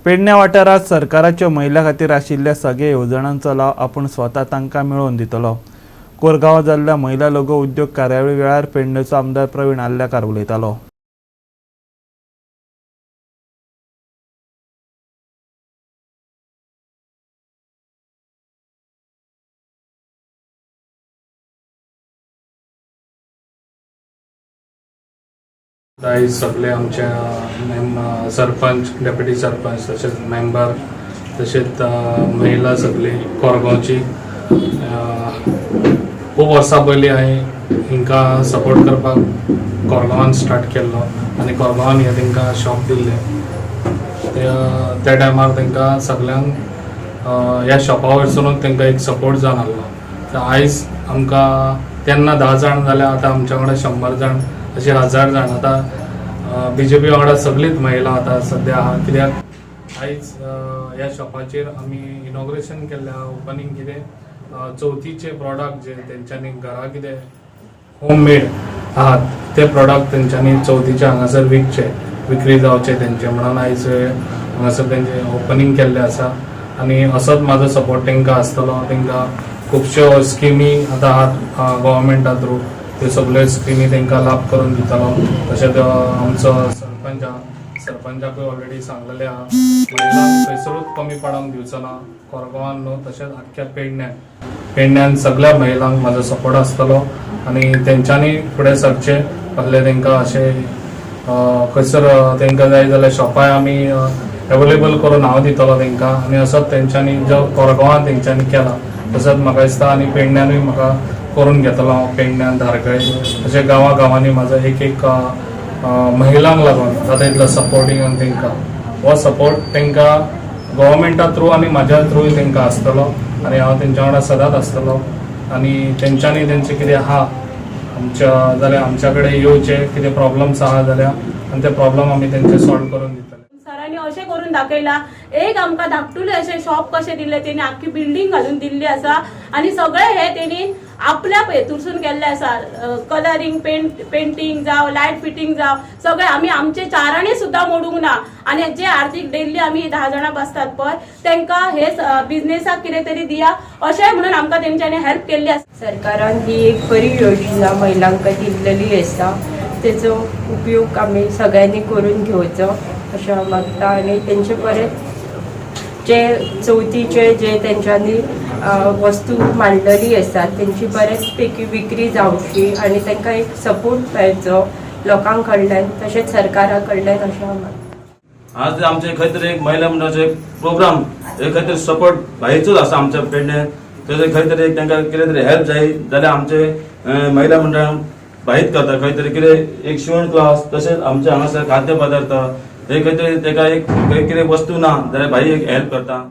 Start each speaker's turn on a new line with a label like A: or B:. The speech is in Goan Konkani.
A: पेडण्या वाठारांत सरकाराच्यो महिला खातीर आशिल्ल्या सगळ्या येवजणांचो लाव आपूण स्वता तांकां मेळोवन दितलो. कोरगांवां जाल्ल्या महिला लघु उद्योग कार्यावळी वेळार पेडणेचो आमदार प्रवीण आर्लेकार उलयतालो.
B: आयज सगळे आमच्या सरपंच, डेप्युटी सरपंच, तशेंच मेंबर, तशेंच महिला सगळी कोरगांवची. खूब वर्सां पयलीं हांवें हिंकां सपोर्ट करपाक कोरगांवान स्टार्ट केल्लो आनी कोरगांवान हें तांकां शॉप दिल्लें. त्या टायमार तांकां सगल्यांक ह्या शॉपा वयरसुनूच तांकां एक सपोर्ट जावन आहलो. तर आयज आमकां तेन्ना 10 जाण जाल्यार आतां आमच्या वांगडा 100 जाण, अशे 1000 जाण. आतां बीजेपी वांगडा सगळीच महिला आतां सद्या आहा, कित्याक आयज ह्या शॉपाचेर आमी इनॉग्रेशन केल्लें आहा, ओपनींग. कितें चवथीचे प्रॉडक्ट जे तेंच्यांनी घरा कितें होम मेड आहात ते प्रॉडक्ट तेंच्यांनी चवथीचे हांगासर विकचे, विक्री जावचे तेंचे म्हणून आयज हांगासर तेंचे ओपनींग केल्लें आसा. आनी असोच म्हाजो सपोर्ट तांकां आसतलो. तांकां खुबश्यो स्किमी आतां आहात गव्हर्मेंटा थ्रू, त्यो सगळ्यो स्किमी तांकां लाभ करून दितलो. तशेंच आमचो सरपंच आहा, सरपंचाकूय ऑलरेडी सांगलेलें आहा, महिलांक खंयसरूच कमी पडोंक दिवचो ना. कोरगांवान न्हू, तशेंच आख्ख्या पेडण्यान, पेडण्यान सगळ्या महिलांक म्हाजो सपोर्ट आसतलो आनी तेंच्यांनी फुडें सरचें कसले तांकां अशें खंयसर तांकां जाय जाल्यार शॉपाय आमी एवेलेबल करून हांव दितलो तांकां. आनी असोच तेंच्यांनी जो कोरगांवान तेंच्यांनी केला तसोच म्हाका दिसता आनी पेडण्यानूय म्हाका करून घेतलो हांव. पेडण्यान, धारगळे अशे गांवा गांवांनी म्हाजो एक एक महिलांक लागून जाता इतलो सपोर्टींग आनी तांकां हो सपोर्ट तांकां गव्हर्मेंटा थ्रू आनी म्हाज्या थ्रूय तांकां आसतलो आनी हांव तेंच्या वांगडा सदांच आसतलो. आनी तेंच्यांनी तेंचें कितें आहा आमच्या जाल्यार आमच्या कडेन येवचें, कितें प्रॉब्लम्स आहा जाल्यार, आनी ते प्रॉब्लम आमी तेंचे सॉल्व करून दितले.
C: सरांनी अशें करून दाखयला, एक आमकां धाकटुलें अशें शॉप कशें दिल्लें तेणी, आख्खी बिल्डींग घालून दिल्ली आसा आनी सगळें हें तेणी आपल्या हेतूरसून केल्लें आसा. कलरींग, पेंटींग जावं, लायट फिटींग जावं, सगळें आमी आमचे चारांनी सुद्दां मोडूंक ना. आनी जे आर्थिक डेली आमी 10 जाणां बसतात पळय, तांकां हे बिझनेसाक कितें तरी दिया अशें म्हणून आमकां तेंच्यांनी हेल्प केल्ली आसा.
D: सरकारान ही एक बरी योजना महिलांक दिल्लेली आसा, तेचो उपयोग आमी सगळ्यांनी करून घेवचो अशें हांव मागता. आनी तेंचे परत जे चवथीचे जे तेंच्यांनी वस्तू मांडलेली आसा तेंची बरेच पैकी विक्री जावची आनी तांकां एक सपोर्ट मेळचो लोकां कडल्यान तशेंच सरकारा कडल्यान अशें हांव मागता.
E: आज आमचे खंय तरी एक महिला मंडळाचो एक प्रोग्राम, एक खंय तरी सपोर्ट भायचोच आसा आमच्या पेडणे. थंय खंय तरी एक तांकां कितें तरी हेल्प जाय जाल्यार आमचे महिला मंडळान भायत करता. खंय तरी कितें एक शिवण क्लास, तशेंच आमचे हांगासर खाद्य पदार्थ हे खंय तरी ताका एक खंय कितें वस्तू ना जाल्यार भाई एक हेल्प करता.